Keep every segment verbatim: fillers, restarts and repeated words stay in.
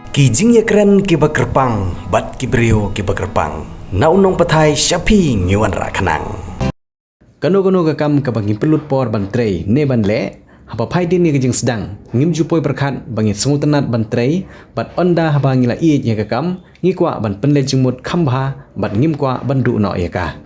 Ki jingïakren kiba kyrpang bad ki briew kiba kyrpang. Na u nongpathai sha phi ngi wanrah khnang. Kano kano ka kam kaba ngim pynlut por ban trei ne ban leh, haba phai dien ïa ka jingsdang, ngim ju poi pyrkhat ba ngi sngewtynnat ban trei, bad ynda haba ngi la ïeit ïa ka kam, ngi kwah ban pynleit jingmut kham bha, bad ngim kwah ban duh noh ïa ka.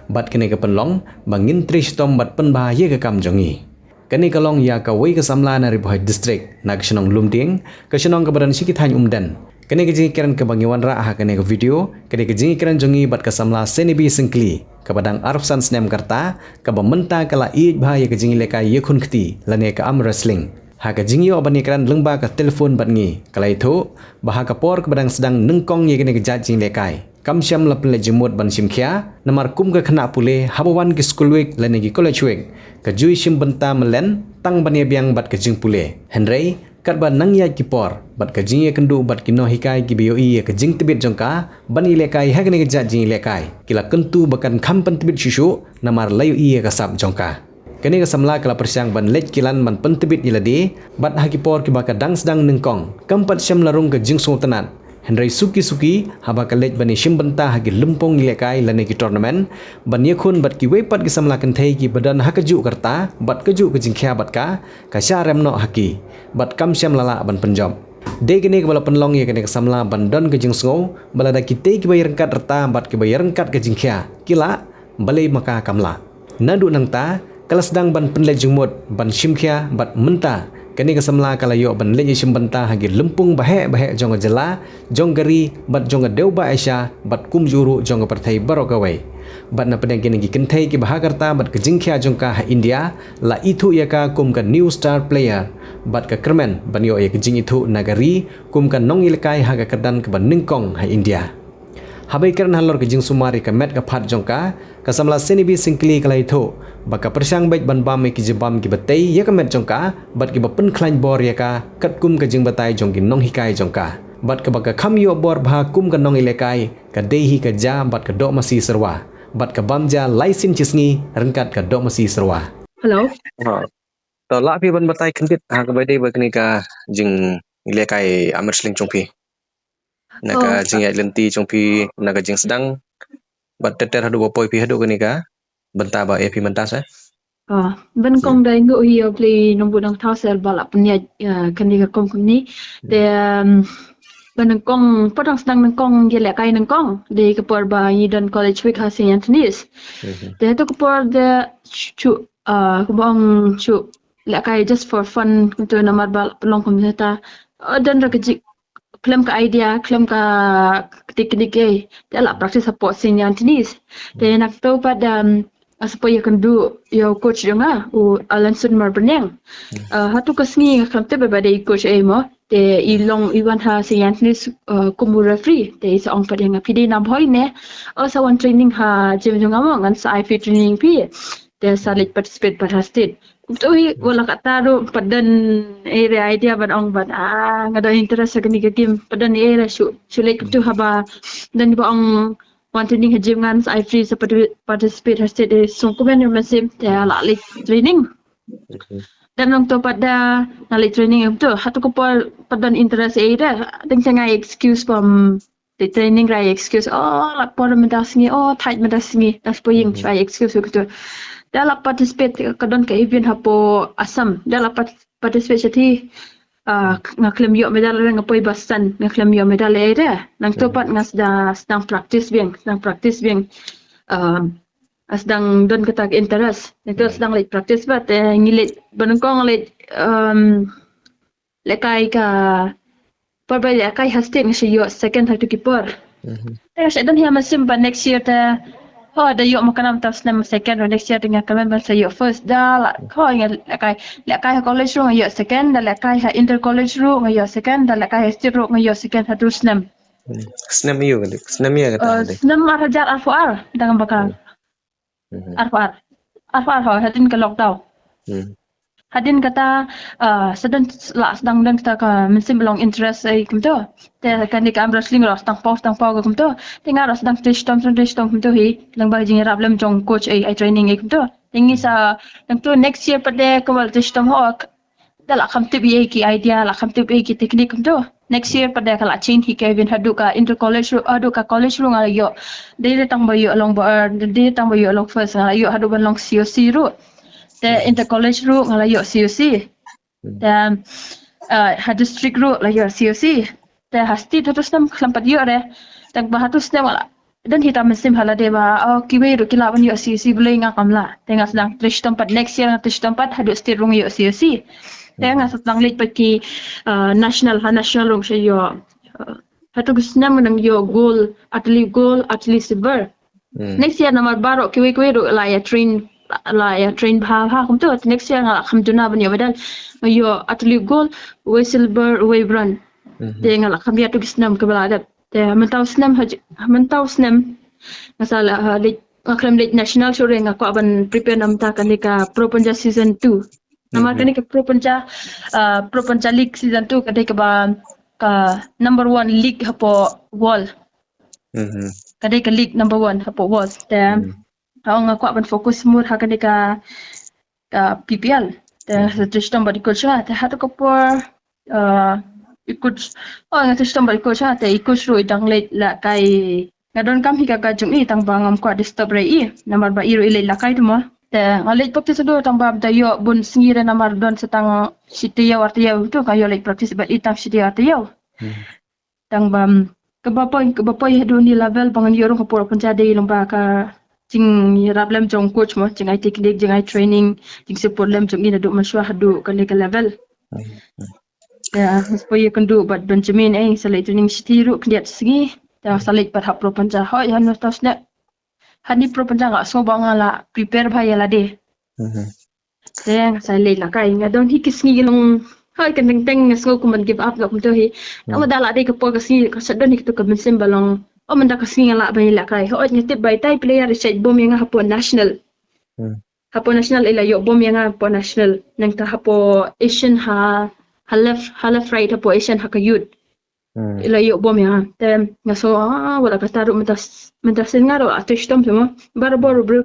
Bad kane ka pynlong ba ngin trei shitom bad pynbha ïa ka kam jong ngi. Kane ka long ïa kawei ka samla na Ri Bhoi District, na ka shnong Lumdieng, ka shnong kaba don sha ki thaiñ Umden. Kane ka jingïakren kaba ngi wanrah ha kane ka video, kane ka jingïakren jong ngi bad ka samla Senibi Syngkli, kaba dang arphew san snem ka rta, kaba mynta ka la ïeit bha ïa ka jingïalehkai ïakhun kti, lane ka arm wrestling. Ha ka jingïoh ban ïakren lyngba ka telephone bad ngi, ka la ïathuh ba ha ka por kaba dang sdang nyngkong ïa kane ka jait jingïalehkai, kam shym la pynleit jingmut ban shim khia, namar kum ka khynnah pule, haba wan ki school week lane ki college week, ka ju ïashim bynta mlien tang ban ïabiang bad ka jingpule. Hynrei katba nang ïaid ki por bad ka jingïakynduh bad ki nonghikai kiba ïohi ïa ka jingtbit jong ka ban ïalehkai ha kane ka jait jingïalehkai, ki la kyntu ba kan kham pyntbit shuh shuh namar la ïohi ïa ka sap jong ka. Kane ka samla ka la pyrshang ban leit kilan ban pyntbit ïa lade, bad ha ki por kiba ka dang sdang nyngkong, kam pat shym la rung ka jingsngewtynnat. Hynrei suki suki, haba ka leit ban ïashim bynta ha ki lympung ïalehkai lane ki tournament, ban ïakhun bad kiwei pat ki samla kynthei kiba don ha kajuh ka rta bad kajuh ka jingkhia bad ka, ka shah rem noh ha ki, bad kam shym la lah ban pynjop. Dei kane kaba la pynlong ïa kane ka samla ban don ka jingsngew ba lada kitei kiba ïaryngkat rta bad kiba ïaryngkat ka jingkhia ki lah, balei ma ka kam lah. Naduh nangta, ka la sdang ban pynleit jingmut ban shim khia bad mynta, kane ka samla ka la ïoh ban leit ïashim bynta ha ki lympung baheh baheh jong ka jylla, jong ka ri, bad jong ka dewbah Asia, bad kumjuh ruh jong ka pyrthei baroh kawei. Bad na pdeng kine ki kynthei kiba ha ka rta bad ka jingkhia jong ka ha India, la ithuh ïa ka kum ka New Star Player, bad ka kyrmen ban ïoh ïa ka jingithuh na ka ri kum ka nongïalehkai ha ka kyrdan kaba nyngkong ha India. Haba ïakren halor ka jingsumar ïa ka met ka phad jong ka, ka samla Senibi Syngkli ka la ïathuh ba ka pyrshang beit ban bam ïa ki jingbam kiba tei ïa ka met jong ka, bad kiba pynkhlaiñ bor ïa ka katkum ka jingbatai jong ki nonghikai jong ka. Bad kaba ka kham ïoh bor bha kum ka nongïalehkai, ka dei hi ka ja bad ka doh masi syrwa, bad ka bam ja lai sien shi sngi ryngkat ka doh masi syrwa. Hello. To lah phi ban batai khyndiat ha kaba dei ba kane ka jingïalehkai arm wrestling jong phi, na ka jingïaid lynti jong phi, na ka jingsdang, bad ter ter haduh ba poi phi haduh kane ka bynta ba ïa phi mynta sa. Ban kong da nguh hi ïa U Blei nongbuh nongthaw sa ba lah pynïaid kane ka kum kumne. Te ban nyngkong, pat dang sdang nyngkong ïalehkai nyngkong, dei ka por ba ngi don college week ha Saint Anthony's. Te hato ka por da shu, kumba ong shu lehkai just for fun, kumto namar ba pynlong kumta. Don ra ka jing khlem ka idea, khlem ka technique ei. Te lah practice hapoh Saint Anthony's. Te nangto pat da nga sa poi ïakynduh ïa u coach jong nga, u Alan Sutmar Bneng. Hato ka sngi nga khlem tip ba dei coach ei mo. Te i long i wan ha Saint Anthony's kum u referee. Te i sa ong pat ïa nga, phi dei na Bhoi ne? O, sa wan training ha gym jong nga mo, ngan sa ai phi training phi. Te sa leit participate pat ha state. Kumto hi, wat la katta ruh pat don ei re idea ban ong ban, ah, nga don interest ha kane ka game, pat don ei re shu, shu leit kumto haba don ba ong wan training ha gym ngan sa ai free sa participate ha state, eh, song kumne mynsiem te lah leit training. Dang nangto pat da nga leit training kumto, hato ka por pat don interest ei re, dang sa nga ai excuse pom te training ra ai excuse, oh, lah por mynta sngi, oh, thait mynta sngi, da shu poi ïing, shu ai excuse kumto. Da lah participate, ka don ka event hapoh Assam, da lah participate shathie, ah, nga khlem ïoh medal, nga poi ba san, nga khlem ïoh medal ei re. Nangto pat nga sdang, sdang practice biang, sdang practice biang. Sdang don kata ka interest. Nangto sdang leit practice pat, eh, ngi leit, ba nyngkong leit, um, lehkai ka, por ba lehkai ha state nga sa ïoh second ha tu ki por. Te nga sa don hi ha mynsiem ba next year te, ho, da ïoh ma ka nam ta snem second, next year te nga kyrmen ban sa ïoh first, da lah, ho, nga lehkai, lehkai ha college ruh nga ïoh second, da lehkai ha inter college ruh nga ïoh second, da lehkai ha state ruh nga ïoh second ha tu snem. Snem ïoh kali, snem ïoh kata. Snem ar hajar arphew ar, dang bakal. Arphew ar. Arphew ar, ho, hadien ka lockdown. Hadien kata, ah, sa don, lah sdang don kata ka mynsiem long interest ei kumto. Te kane ka arm wrestling ruh sdang paw, sdang paw ka kumto. Te nga ruh sdang trei shitom, sdang trei shitom kumto hi. Lyngba ka jingïarap lem jong coach ei, ai training ei kumto. Te ngi sa, nangto next year pat de kumba trei shitom ho, da lah kham tip ei ki idea, lah kham tip ei ki technique kumto. Next year pat de ka la change hi, Kevin, haduh ka inter college ruh, haduh ka college ruh nga la ïoh. Dei dei tang ba ïoh long ba, dei dei tang ba ïoh long first, nga la ïoh haduh ban long C O C ruh. Te inter college ruh nga la ïoh C O C. Te, uh, ha district ruh la ïoh C O C. Te ha state haduh snem khlem pat ïoh re. Tang ba haduh snem nga la don hi ta mynsiem ha lade ba, oh, kiwei ruh ki lah ban ïoh C O C, balei nga kam lah. Te nga sdang trei shitom pat, next year nga trei shitom pat, haduh state ruh nga ïoh C O C. Te nga sdang leit pat ki, uh, national, ha national ruh shu ïoh. Uh, haduh snem nga dang ïoh gold, artylli gold, artylli silver. Next year namar baroh kiwei kiwei ruh la ïa train, la ïa train bha bha kumto. Next year nga la kham duna ban ïoh medal. Nga ïoh artylli gold, wei silver, wei bronze. Te nga la kham ïa tu ki snem kaba la dep. Te mynta u snem ha, mynta u snem nga sa la, ha, leit, nga khlem leit national shuh re, nga kwah ban prepare na mynta kane ka Pro Punjab season two. Namar kane ka Pro Punjab, uh, Pro Punjab League season two ka dei kaba ka number one league hapoh world. Ka dei ka league number one hapoh world. Te ha nga kwah ban focus mut ha kane ka, ka P P L. Te nga sa trei shitom bad i coach nga, te haduh ka por, uh, i coach, oh, nga trei shitom bad i coach nga, te i coach ruh i dang leit lehkai. Nga donkam hi ka guide jong i tang ba ngam kwah disturb re i. Namar ba i ruh i leit lehkai tu mo. Te nga leit practice haduh tang ba da ïoh bun sngi re namar don sa tang shi taïew ar taïew tu nga ïoh leit practice bad i tang shi taïew ar taïew. Tang ba, mm, kaba poi, kaba poi haduh ni level ba ngan ïoh rung hapoh Punjab dei long ba ka jingïarap lem jong coach mo, jingai technique, jingai training, jingsupport lem jong i naduh mynshuwa haduh kane ka level. Te nga sa poi ïakynduh bad Benjamin, eh, sa leit training shi taïew ruh khyndiat sngi. Te nga sa leit pat ha Pro Punjab, hooid, ha mynta u snem. Hani Pro Punjab nga sngew ba nga la prepare bha ïa lade. Te nga sa leit lehkai, nga don hi ki sngi ki long, hooid, ka teng teng nga sngew kum ban give up, nga kumto hi. Tang ba da la dei ka por ka sngi ka sa don hi kato ka mynsiem ba long, oh, mynta ka sngi nga lah ban ïalehkai. Hooid, nga tip ba itai player i shait bom ïa nga hapoh national. Hapoh national i la ïoh bom ïa nga hapoh national. Nangta hapoh Asian ha, ha left, ha left right hapoh Asian ha ka youth. I la ïoh bom ïa nga. Te nga sngew, ah, wat la katta ruh mynta, mynta sien nga ruh la trei shitom te mo. Barabor ruh bro,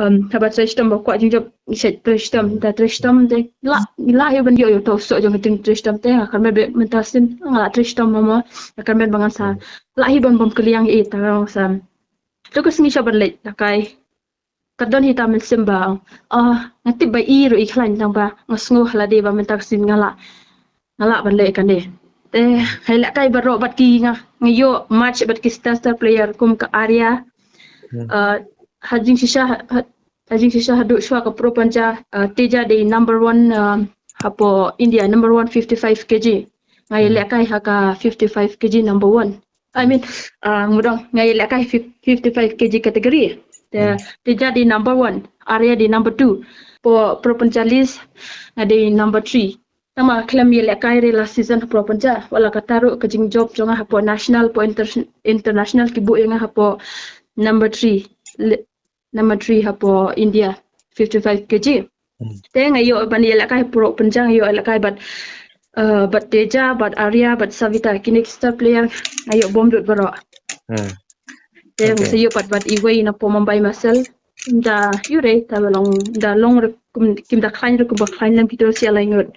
um, haba trei shitom ba kwah jingjop, i shait trei shitom, mynta trei shitom te la, la ïoh ban ïoh ïoh to soh jong ka jingtrei shitom te nga kyrmen ba mynta sien nga la trei shitom mo mo. Nga kyrmen ba ngan sa la hi ban bom kylliang i ta nga sa. To ka sngi sha ban leit lehkai. Ka don hi ta mynsiem ba, ah, nga tip ba i ruh i khlaiñ tang ba nga sngew ha lade ba mynta ka sngi nga lah, nga lah ban leh kane. Te nga ïalehkai baroh bad ki nga, nga ïoh match bad ki star star player kum ka Arya. Ah, ha jingshisha, ha, ha jingshisha haduh shuwa ka Pro Punjab, ah, Teja dei number one, ah, hapoh India, number one fifty-five K G. Nga ïalehkai ha ka fifty-five K G number one. I mean, ah, mudong, nga ïalehkai fif-, fifty-five K G category. Te, Teja dei number one, Arya dei number two. Hapoh Pro Punjab list, nga dei number three. Tang ba khlem ïalehkai re last season ha Pro Punjab. Wat la katta ruh ka jingjop jong nga hapoh national, hapoh inter-, international ki buh ïa nga hapoh number three. Le-, number three hapoh India, fifty-five K G. Te nga ïoh ban ïalehkai hapoh Punjab, nga ïoh ïalehkai bad, uh, bad Teja, bad Arya, bad Savita, kine ki star player nga ïoh bom lut baroh. Te nga sa ïoh pat bad iwei na hapoh Mumbai Martial. Ynda ïoh re, ta ba long, ynda long ruh kum, kim da khlaiñ ruh kumba khlaiñ lem kito shi lai ngut.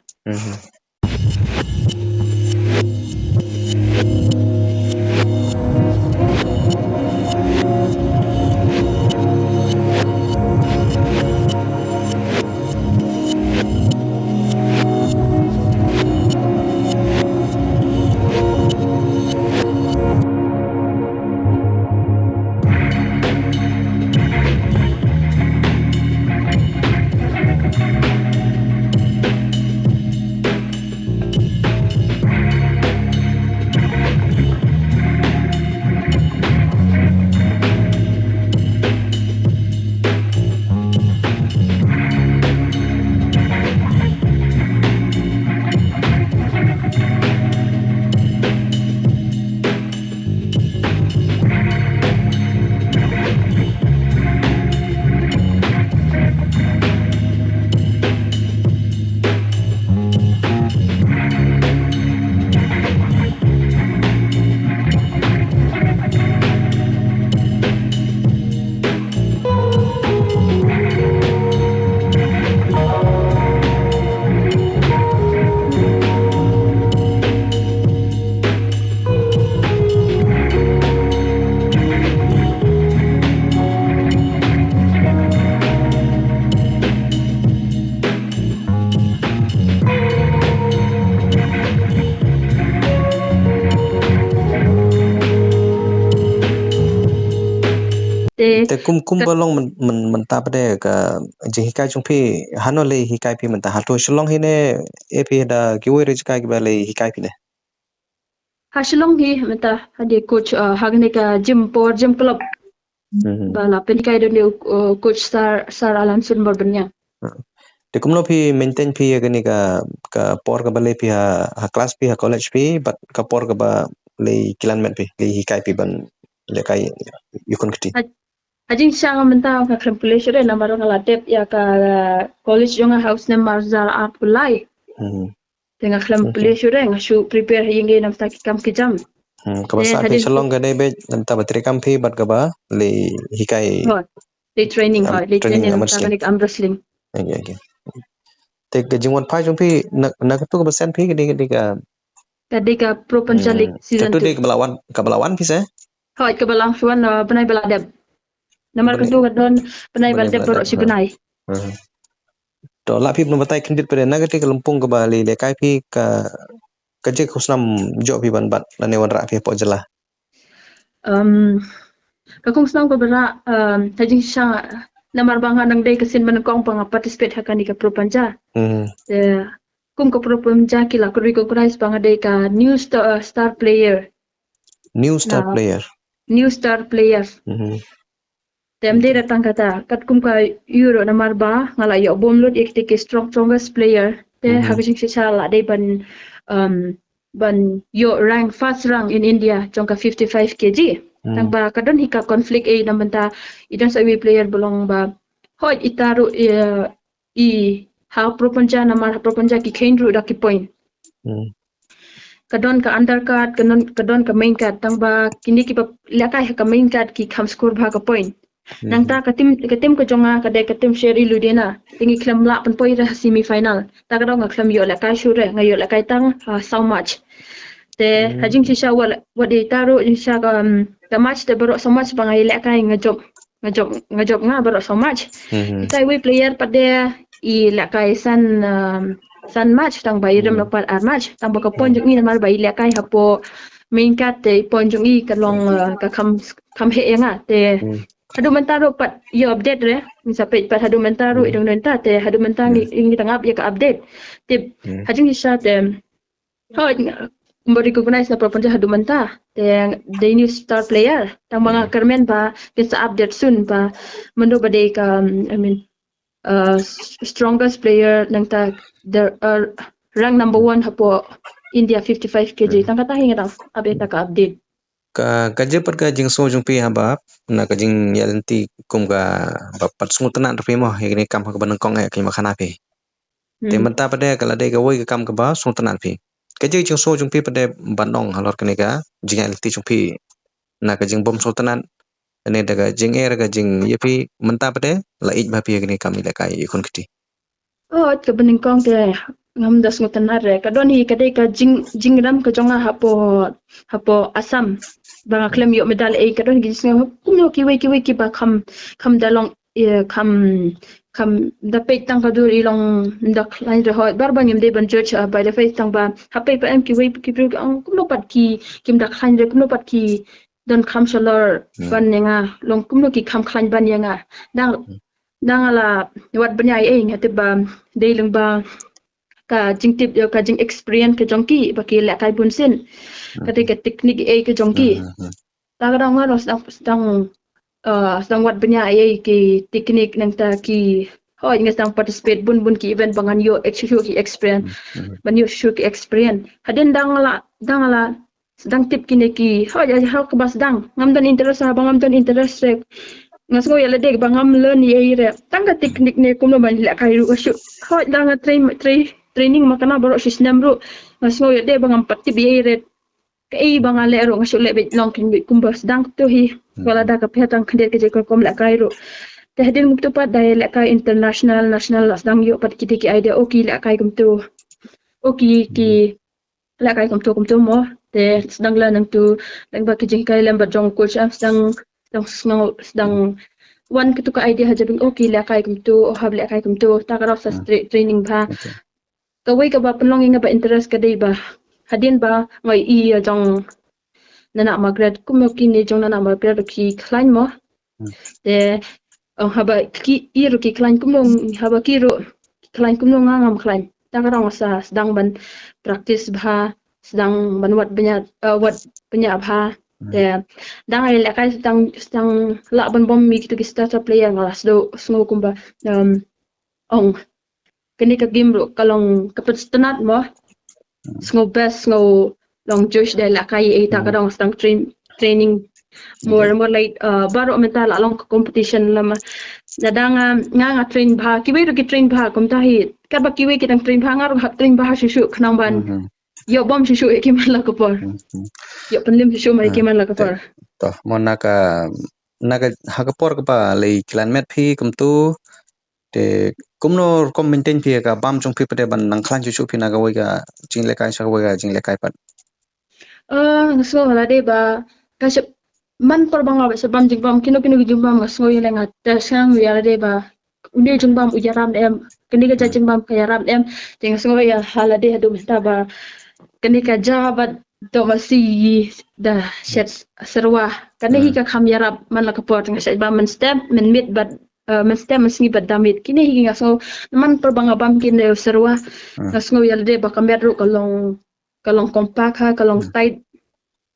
Te kum kum ba long mynta pat de ka jinghikai jong phi, hano lei hikai phi mynta, hato Shillong hi ne, e phi da kiwei re jaka kiba lei hikai phi ne? Ha Shillong hi mynta ha de coach ha kane ka gym por gym club. Ba la pynhikai da u coach Sir Sir Alan Sunbar Banya. Te kumno phi maintain phi ïa kane ka ka por kaba lei phi ha ha class phi ha college phi bad ka por kaba lei kilan met phi lei hikai phi ban lehkai ïa khun kti? Ha jingshisha mynta nga khlem pule shuh re namar nga la dep ïa ka college jong nga ha u snem ar hajar arphew lai. Te nga khlem pule shuh re, nga shu prepare ha ïing namar ki kam ki jam. Kaba sah phi Shillong ka dei beit namar ba trei kam phi bad kaba lei hikai. Lei training, lei training namar ka arm wrestling. Te ka jingwan phai jong phi na katu kaba sien phi ka dei ka dei ka ka dei ka Pro Panja League season two. Kaba la wan kaba la wan phi se? Hooid, kaba la wan bnai ba la dep. Namar katu ka don bnai ba la dep baroh shi bnai. To lah phi ban batai khyndiat pat de na kata ka lympung kaba lei lehkai phi ka ka jingkhusnam jong phi ban bat lane wanrah phi hapoh jylla. Ka khusnam kaba rah ha jingshisha namar ba nga nang dei ka sien ba nyngkong ba nga participate ha kane ka Pro Panja. Te kum ka Pro Panja ki la recognize ba nga dei ka new star player. New star player. New star player. Te ym dei da tang kata, katkum ka Euro namar ba nga la ïoh bom lut ïa kita ki strong strongest player. Te ha ka jingshisha la dei ban ban ïoh rank first rank in India jong ka fifty-five K G. Tang ba ka don hi ka conflict ei namar ba i don sa iwei player ba long ba hooid ita ruh i ha Pro Panja namar ha Pro Panja ki khein ruh da ki point. Ka don ka undercard, ka don ka main card, tang ba kine kiba lehkai ha ka main card ki kham score bha ka point. Nangta ka team ka team ka jong nga ka dei ka team Sherry Ludhiana. Te ngi khlem lah pynpoi re ha semi final. Ta ka dei nga khlem ïoh lehkai shuh re, nga ïoh lehkai tang ha saw match. Te ha jingshisha wat wat ita ruh jingshisha ka ka match te baroh saw match ba nga ïalehkai nga jop nga jop nga jop nga baroh saw match. Ita iwei player pat de i lehkai san san match tang ba i rem lok pat ar match tang ba ka point jong i namar ba i lehkai hapoh main card te i point jong i ka long ka kham kham heh ïa nga te haduh mynta ruh pat ïa update re ngi sa peit pat haduh mynta ruh i dang mynta te haduh mynta ngi ngi tang ap ïa ka update. Te ha jingshisha te Hooid, kumba recognize na Pro Panja haduh mynta. Te dei new star player. Tang ba nga kyrmen ba kin sa update soon ba mynta ba dei ka I mean uh, strongest player nangta the uh, rank number one hapoh India fifty-five K G. Tang kata hi nga dang update ka update. Ka ka jingpyrkhat ka jingsngew jong phi haba na ka jingïaid lynti kum ka ba pat sngewtynnat phi mo ïa kane kam ha kaba nyngkong eh ka jingmut khana phi. Te mynta pat de ka la dei kawei ka kam kaba sngewtynnat phi. Ka jingjingsngew jong phi pat de ban ong halor kane ka jingïaid lynti jong phi na ka jingbym sngewtynnat ne da ka jingeh ka jingïa phi mynta pat de la ïeit bha phi kane ka kam ïalehkai ïa khun kti. Oh, ka banyngkong te ngam da sngewtynnat re. Ka don hi ka dei ka jing jingrem ka jong nga hapoh hapoh Assam. Ba nga khlem ïoh medal ei ka don hi ka jingsngew kumno kiwei kiwei kiba kham kham da long ïa kham kham da peit tang ka dur i long da khlaiñ re hooid bar ba ngim dei ban judge by the face tang ba ha peit pat em kiwei ki briew ki ong kumno pat ki kim da khlaiñ re kumno pat ki don kham shalor ban ïa nga long kumno ki kham khlaiñ ban ïa nga dang dang la wat ban ïa ei nga tip ba dei lyngba ka jingtip ka jing experience ka jong ki ba ki lehkai bun sien ka dei ka technique ei ka jong ki. Ta ka dang nga dang sdang sdang uh, sdang wat bniah ei ki technique nangta ki hoi nga sdang participate bun bun ki event ba ngan ïoh exercise ki experience ban ïoh shu ki experience hadien dang la dang la sdang tip kine ki hoi ja hok ba sdang ngam don interest ba ngam don interest rek nga sngew ïa lade ba ngam learn ei re tang ka technique ne kumno ban lehkai ruh shu hoi dang nga train train training ma kana baroh shi snem ruh nga sngew ïa de ba ngam pat tip ei re ka ei ba nga leh ruh nga shu leh beit long kin beit kumba sdang tu hi wala da ka phet tang khyndiat ka je ka kom lehkai ruh te hadien kumtu pat da lehkai international national la sdang ïoh pat kiti ki idea o ki lehkai kumtu o ki ki lehkai kumtu kumtu mo te sdang la nangtu leng ba ki jingkai lem ba jong coach am sdang sdang sngew sdang wan kitu ka idea ha jabing o ki lehkai kumtu o hab lehkai kumtu ta ka rok sa training ba kawei kaba pynlong ïa nga ba interest ka dei ba hadien ba nga ïohi ïa jong Nana Margaret kum ïa kine jong Nana Margaret ki khlaiñ mo Te ong haba ki i ruh ki khlaiñ kumno, haba ki ruh ki khlaiñ kumno nga ngam khlaiñ. Ta ka dang sa sdang ban practice bha, sdang ban wad bniah, uh, wad bniah bha. Te dang ai lehkai sdang, sdang lah ban bom ïa kitu ki starter player nga la sdang sngew kumba, um, ong kane ka game ruh ka long ka pynsngewtynnat mo. Sngew best, sngew long josh da lehkai, eh, ta ka dang sdang train, training more and more, like, uh, baroh mynta la long ka competition lama. Lada nga, nga, nga train bha, kiwei ruh ki train bha kumta hi. Katba kiwei ki dang train bha, nga ruh hap train bha shuh shuh khnang ban ïoh bom shuh shuh ïa ki man la ka por. Ïoh pynlem shuh shuh ma ïa ki man la ka por. To mo, na ka, na ka, ha ka por kaba lei klan met phi kumtu, te kumno rukom maintain phi ka bam jong phi pat de ban nang khlaiñ shuh shuh phi na kawei ka jinglehkai sha kawei ka jinglehkai pat? Uh, nga sngew lade ba ka shep man por ba nga ba shep bam jingbam, kino kino ki jingbam nga sngew ïa lade, nga te sngew ïa lade ba une jingbam u ïarap ne em, kane ka jait jingbam ka ïarap ne em. Te nga sngew ïa lade haduh mynta ba kane ka jait ba to masi da shet serwa, kane hi ka kham ïarap man la ka por. Nga shet ba mynstep mynmiet bad, uh, mynstep mynsngi bad da miet, kine hi nga sngew man por ba nga bam kine serwa. Nga sngew ïa lade ba ka met ruh ka long, ka long compact ha, ka long tight.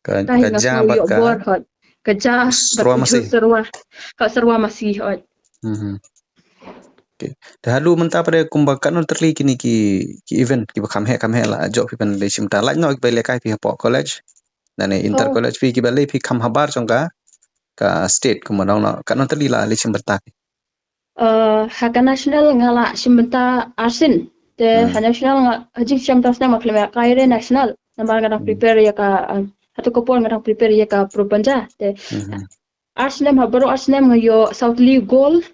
Ka, ka jait bad ka bor hot, ka jait bad serwa masi, serwa hot, serwa masi hot. Okay. Te haduh mynta pat de kumba katno tylli kine ki, ki event kiba kham heh kham heh la jop phi ban leit shim bynta, lait noh kiba lehkai phi hapoh college, lane inter college phi, kiba lei phi kham habar jong ka, ka state kumba nong noh, katno tylli la leit shim bynta phi? Uh, ha ka national nga la shim bynta arsien. Te ha national nga, ha jingshim bynta snem nga khlem ïa kai re national. Namar nga dang prepare ïa ka, um, hato ka por nga dang prepare ïa ka Pro Panja. Te arsnem, ha baroh arsnem nga ïoh saw tylli gold,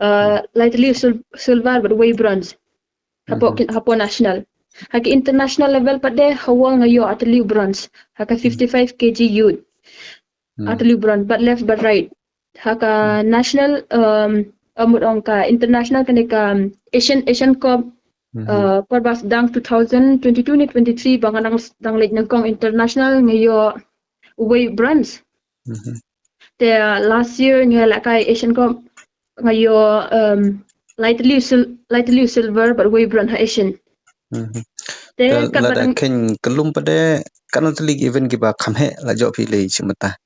uh, lai tylli sil-, silver bad wei bronze. Hapoh kin-, hapoh national. Ha ki international level pat de ha world nga ïoh ar tylli bronze. Ha ka fifty-five K G youth. Ar tylli bronze, bad left bad right. Ha ka national, um, amut ong ka international kane ka, um, Asian, Asian Cup, uh, por ba sdang two thousand twenty-two ne twenty-three ba nga dang, dang leit nyngkong international nga ïoh wei bronze. Te, uh, last year nga lehkai Asian Cup nga ïoh, um, lai tylli sil-, lai tylli silver bad wei bronze ha Asian. Te ka, katba lada dang khein kyllum pat de katno tylli event kiba kham heh la jop phi leit shim bynta?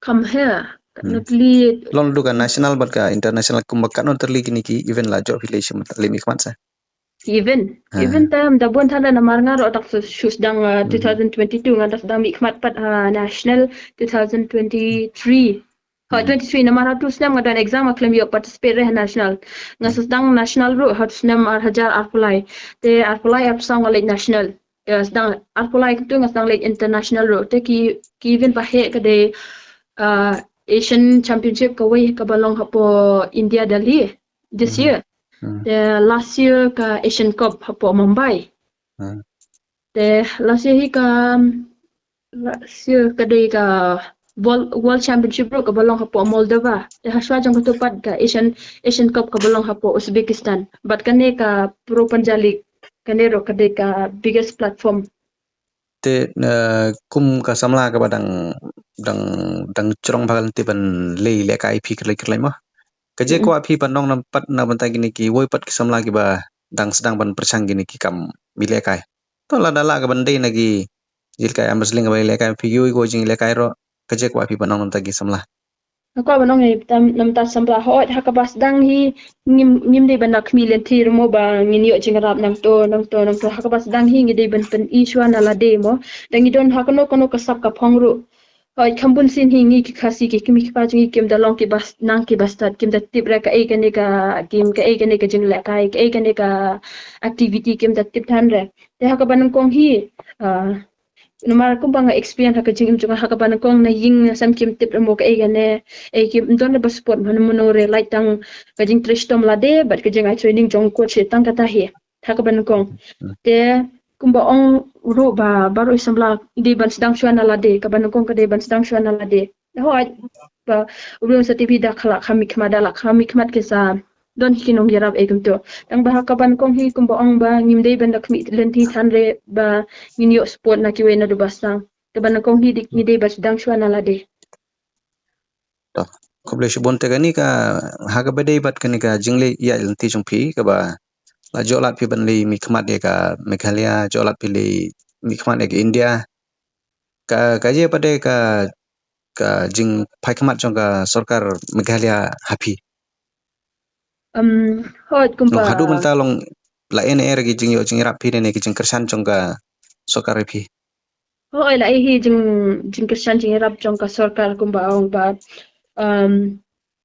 Kham heh, katno tylli. Long du ka national bad ka international kumba katno tylli kine ki event la jop phi leit shim bynta, leit mih khmat sa? Ki event. Ki event tam da bun than namar nga ruh dak shu sdang, uh, two thousand twenty-two nga dak sdang mih khmat pat, uh, national two thousand twenty-three. Ha, twenty-three namar ha tu snem nga don exam nga khlem ïoh participate re ha national. Nga sdang national ruh ha tu snem ar hajar arphew lai. Te arphew lai arphew saw nga leit national. Te sdang arphew lai kumtu nga sdang leit international ruh. Te ki, ki event ba heh ka dei, uh, Asian Championship kawei kaba long hapoh India Delhi this year. Te last year ka Asian Cup hapoh Mumbai. Te last year hi ka, last year ka dei ka World, World Championship ruh kaba long hapoh Moldova. Te hashwa jong katu pat ka Asian, Asian Cup kaba long hapoh Uzbekistan. Bad kane ka Pro Panja League, kane ruh ka dei ka biggest platform. Te, eh, kum ka samla kaba dang, dang, dang jrong bha ka lynti ban leit lehkai phi kyrlai kyrlai mo. Ka jingkwah phi ban ong na pat na bynta kine kiwei pat ki samla kiba dang sdang ban pyrshang kine ki kam mih lehkai. To lada lah ka ban dei na ki jingïalehkai arm wrestling kaba lehkai phi, kiwei kiwei jingïalehkai ruh, ka jingkwah phi ban ong na bynta ki samla? Nga kwah ban ong ïa tam, na bynta samla, hooid ha kaba sdang hi ngim, ngim dei ban da khmih lynti ruh mo ba ngin ïoh jingïarap nangto nangto nangto. Ha kaba sdang hi ngi dei ban pyni shuwa na lade mo. Da ngi don ha kano kano ka sap ka phong ruh, hooid kham bun sien hi ngi ki Khasi ki kmie ki kpa jong ngi kim da long kiba s-, nang kiba stad, kim da tip re kaei kane ka game, kaei kane ka jinglehkai, kaei kane ka activity, kim da tip than re. Te ha kaba nyngkong hi, ah, namar kumba nga experience ha ka jingim jong nga, ha kaba nyngkong na ïing na sem kim tip re mo kaei kane, ei kim don re ba support mano mano re, lait tang ka jingtrei shitom lade bad ka jingai training jong coach tang kata hi. Ha kaba nyngkong. Te kumba ong ruh ba baroh i samla dei ban sdang shuwa na lade, kaba nyngkong ka dei ban sdang shuwa na lade. Hooid ba u briew sa tip hi da ka la kham mih khmat, da la kham mih khmat ki sa don hi ki nongïarap ei kumto. Tang ba ha kaba nyngkong hi kumba ong ba ngim dei ban da khmih lynti than re ba ngin ïoh support na kiwei naduh ba sdang. Kaba nyngkong hi dei, ngi dei ban sdang shuwa na lade. To. Khublei shibun. Te kane ka, ha kaba dei bad kane ka jingleit ïaid lynti jong phi kaba la jooh lad phi ban leit mihkhmat ïa ka Meghalaya, jooh lad phi leit mihkhmat ïa ka India. Ka, ka jia pat de ka, ka jingphai khmat jong ka sorkar Meghalaya ha phi? Um, hooid, kumba. Long haduh mynta long la en er ki jingïoh jingïarap phi ne ki jingkyrshan jong ka sorkar ïa phi? Hooid, la ei hi jing, jingkyrshan jingïarap jong ka sorkar kumba ong ba, um,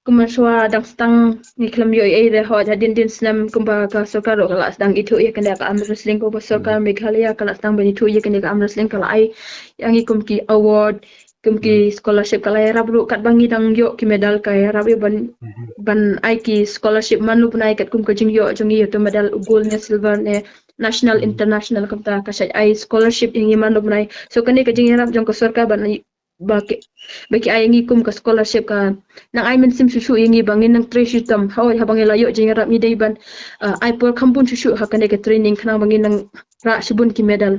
kumba shuwa dang sdang ngi khlem ïoh ei ei de, hooid, hadien dien snem kumba ka sorkar ruh ka la sdang ithuh ïa kane ka arm wrestling, kumba sorkar Meghalaya ka la sdang ban ithuh ïa kane ka arm wrestling, ka la ai ïa ngi kum ki award, kum ki scholarship, ka la ïarap ruh katba ngi dang ïoh ki medal, ka ïarap ïa ban, ban ai ki scholarship man u bnai katkum ka jingïoh jong ngi ïa uto medal, u gold ne silver ne national, international, kumta ka shait ai scholarship ïa ngi man u bnai. So kane ka jingïarap jong ka sorkar ban ai, ba ki, ba ki ai ïa ngi kum ka scholarship ka nang ai mynsiem shuh shuh ïa ngi ba ngin nang trei shitom. Hooid, haba ngi la ïoh jingïarap ngi dei ban, uh, ai por kham bun shuh shuh ha kane ka training khnang ba ngin nang rah shibun ki medal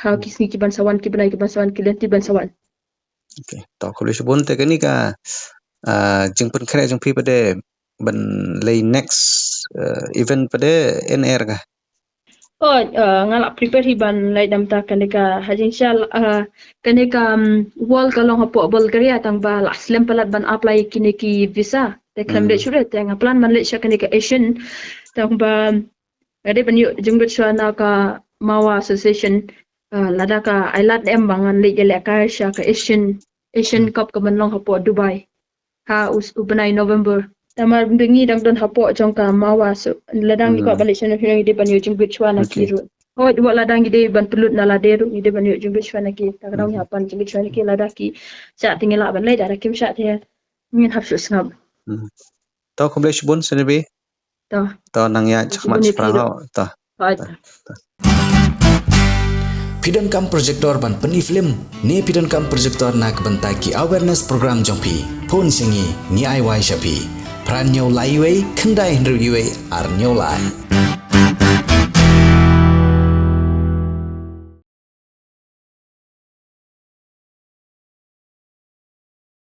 ha ki sngi ki ban sa wan, ki bnai ki ban sa wan, ki lynti ban sa wan. Okay, to khublei shibun. Te kane ka, ah, jingpynkhreh jong phi pat de ban leit next, ah, event pat de en er ka? Oh, ah, nga la prepare hi ban leit, namar kane ka ha jingshisha, ah, kane ka, um, World ka long hapoh Bulgaria, tang ba la slem palat ban apply kine ki visa. Te khlem leit shuh te nga plan ban leit sha kane ka Asian, tang ba nga dei ban ïoh jingmut shuwa na ka MAWA Association, ah, lada ka ai lad em ba ngan leit ïalehkai sha ka Asian, Asian Cup ka ban long hapoh Dubai ha u, u bnai November. Namar ba ngi dang don hapoh jong ka MAWA, so lada ngi kwah ban leit sha ngi dei ban ïoh jingmut shuwa na ki ruh. Hooid, wat lada ngi dei ban pynlut na lade ruh ngi dei ban ïoh jingmut shuwa na ki. Te ka dang ngi hap ban jingmut shuwa na ki, lada ki shah te ngi lah ban leit, lada kim shah te ngin hap shu sngap. To khublei shibun Snibi. To. To nang ïa shakmat shaphrang ho. To. Phi donkam projector ban pyni film ne phi donkam projector na ka bynta ki awareness program jong phi? Phone sha ngi, ngi ai wai sha phi. Phra hynñiew lai wei, khyndai hynriew wei, ar hynñiew lai.